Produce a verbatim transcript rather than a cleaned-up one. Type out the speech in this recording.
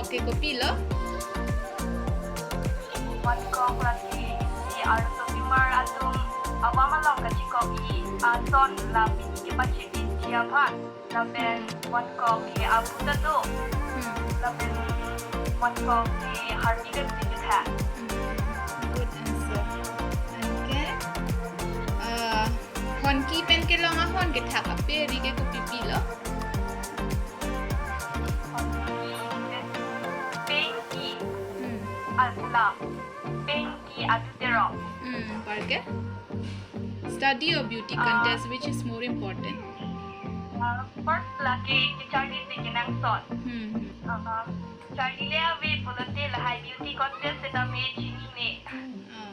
Ke kopilo? Wankok lake isi arloso pimar atum awam along kachikok-i ason la pini kepachini aphan. Lapen wankok ke abu ta do. Hmm. Lapen wankok ke harbi ke pini tha. Hmm. Good answer. Okay. Uh, honki pen kelong ahon kethak aperi ke kopipilo? Penki Hmm. asla. Penki adu terong. Hmm. Apar ke? Study or beauty Ah. contest, which is more important? Uh, first lake kecharli si kenangsot. Hmm. Hmm. Uh, charlile ave pulote lahai beauty contest setame chinine. Ah,